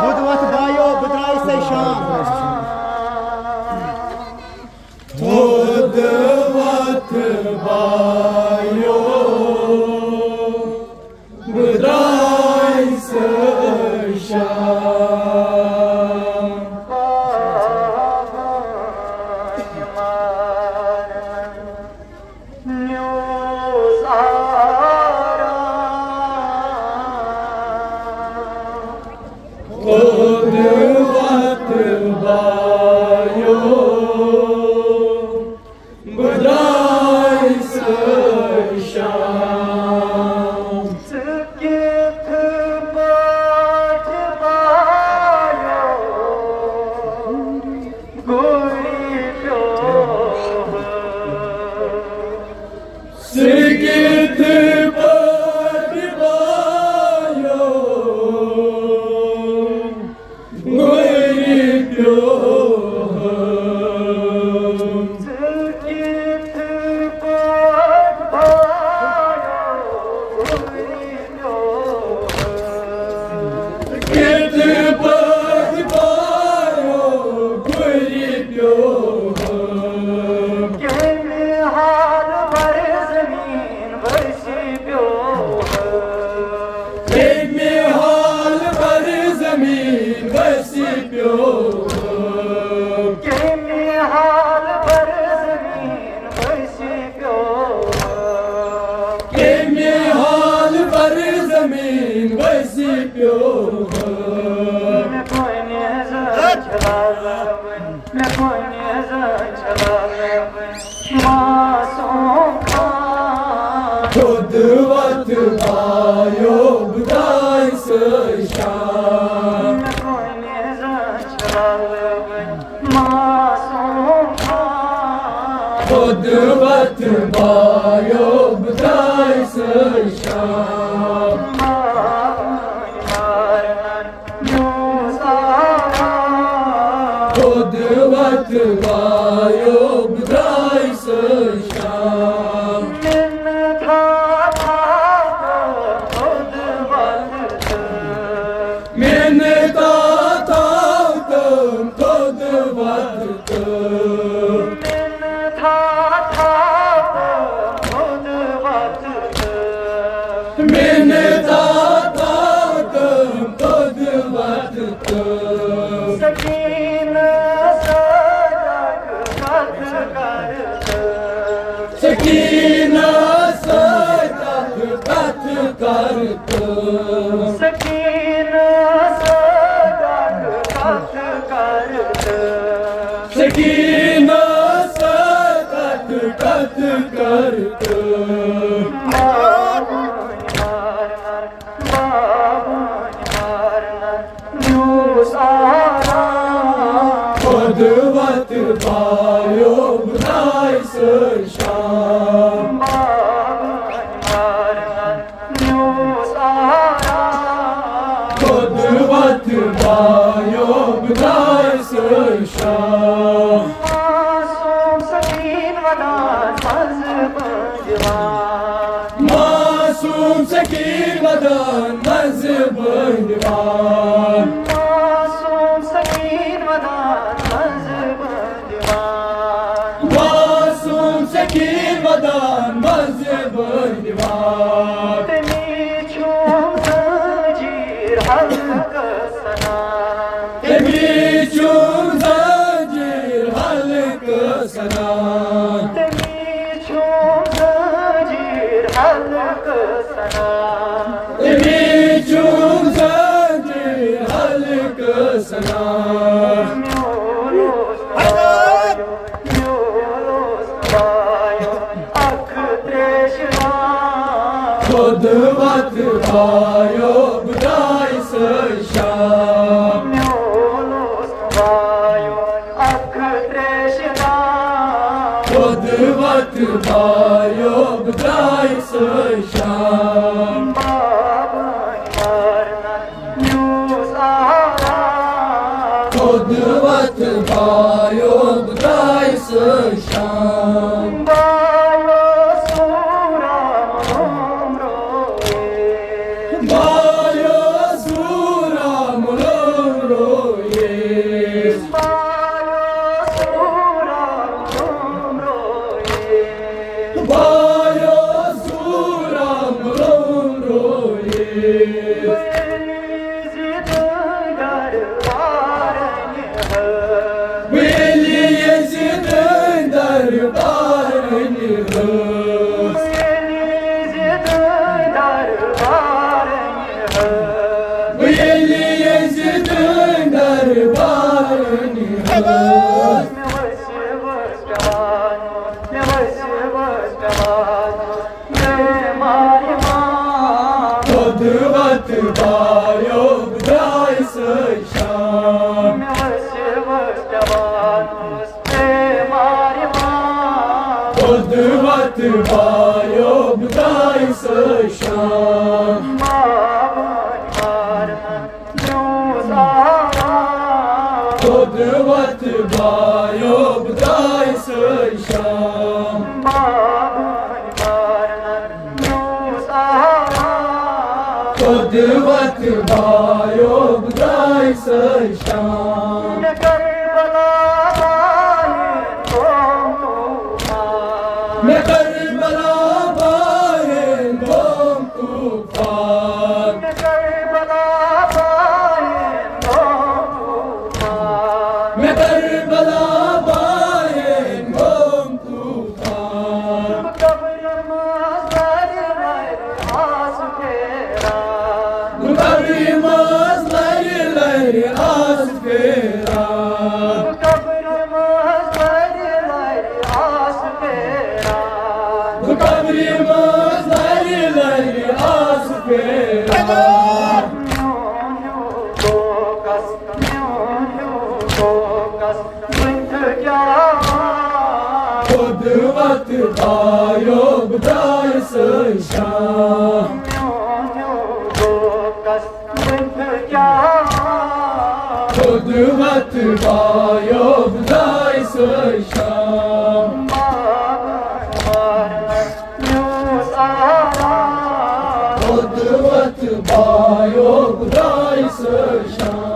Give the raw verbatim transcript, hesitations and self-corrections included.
خود وقت بایو بدرائی سے شام۔ خود وقت بایو بدرائی سے شام۔ خود وقت بایو بدرائی سے شام۔ ژٕ کِتھ پٲٹھۍ بایو گُرِ پیوٚو؟ ژٕ کِتھ پٲٹھۍ بایو گُرِ پیوٚو؟ ژٕ کِتھ پٲٹھۍ بایو گُرِ پیوٚو؟ کِتھ پٲٹھۍ بایو گُرِ پیوٚو؟ کَمہِ حالہٕ بر زمین ؤسۍ پیوٚو؟ کَمہِ حالہٕ بر زمین ؤسۍ پیوٚو؟ کَمہِ حالہٕ بر زمین ؤسۍ پیوٚو؟ کَمہِ حالہٕ بر زمین ؤسۍ پیوٚو؟ مےٚ کُنہِ زٔنۍ چھِ لالہٕ وٕنۍ، مےٚ کُنہِ زٔنۍ چھِ لالہٕ وٕنۍ۔ معصوم خان۔ خود وقت بایو بدرائی سے شام۔ مےٚ کُنہِ زٔنۍ چھِ لالہٕ وٕنۍ۔ معصوم خان۔ خود وقت بایو بدرائی سے شام۔ خود وقت بایو بدرائی سے شام۔ منتھا تھاو تم خود وقت۔ منتھا تھاو تم خود وقت۔ منتھا تھاو تم خود وقت۔ سکینہ سۭتۍ اکھ کتھ کر۔ سکینہ سۭتۍ اکھ کتھ کر۔ سکینہ سۭتۍ اکھ کتھ کر۔ سکینہ سۭتۍ اکھ کتھ کر۔ بابا، بابا، میوس آرام۔ خود وقت بایو بدرائی سے شام۔ میوس آرام۔ خود وقت بایو بدرائی سے شام۔ معصوم سکین ودان منٛز بٲنٛگِوان۔ معصوم سکین ودان منٛز بٲنٛگِوان۔ معصوم سکین ودان منٛز بٲنٛگِوان۔ معصوم سکین ودان منٛز بٲنٛگِوان۔ تٔمی چھُم زنجیر حلقہٕ سنان۔ تٔمی چھُم زنجیر حلقہٕ سنان۔ تٔمی چھُم زنجیر حلقہٕ سنان۔ تٔمی چھُم زنجیر حلقہٕ سنان۔ میون اوس بایو، میون اوس بایو اکھ تریشہِ دان۔ خود وقت بایو بدرائی سے شام۔ میون اوس بایو اکھ تریشہِ دان۔ خود وقت بایو بدرائی سے شام۔ بابا یارن میوس آرام۔ خود وقت بایو بدرائی سے شام۔ بایو سورا ییٚلہِ یزیٖدٕنۍ دربار نِہٲس، بہٕ ییٚلہِ یزیٖدٕنۍ دربار نِہٲس، بہٕ ییٚلہِ یزیٖدٕنۍ دربار نِہٲس، مےٚ ؤسۍ ؤسۍ پٮ۪وان اوس، مےٚ ؤسۍ ؤسۍ پٮ۪وان اوس بیمار یِوان۔ خۄدوَت بایو بہٕ درٛاے سۄے شام۔ مےٚ ؤسۍ ؤسۍ پٮ۪وان اوس بیمار یِوان۔ خۄدوَت بایو بہٕ درٛاے سۄے شام۔ بابا یار خۄدوَت بایو بہٕ درٛاے سۄے شام۔ خۄدوَت بایو بہٕ درٛاے سۄے شام۔ مےٚ کٔر بلا بارے گوم طوفان۔ مےٚ کٔر بلا بارے گوم طوفان۔ مےٚ کٔر بلا بارے گوم طوفان۔ بہٕ قبرِ منٛز لرِ لرِ آسہٕ پھیران۔ بہٕ قبرِ منٛز لرِ لرِ آسہٕ پھیران۔ بہٕ قبرِ منٛز لرِ لرِ آسہٕ پھیران۔ بہٕ قبرِ منٛز لرِ لرِ آسہٕ پھیران۔ میون ہیوٗ دوکس، میون ہیوٗ دوکس، وٕنہِ تہِ کیٛاہ؟ خۄدوَت بایو بہٕ درٛاے سۄے شام۔ میون ہیوٗ دوکس، خۄدوَت بایو بہٕ درٛاے سۄے شام۔ خۄدوَت بایو بہٕ درٛاے سۄے شام۔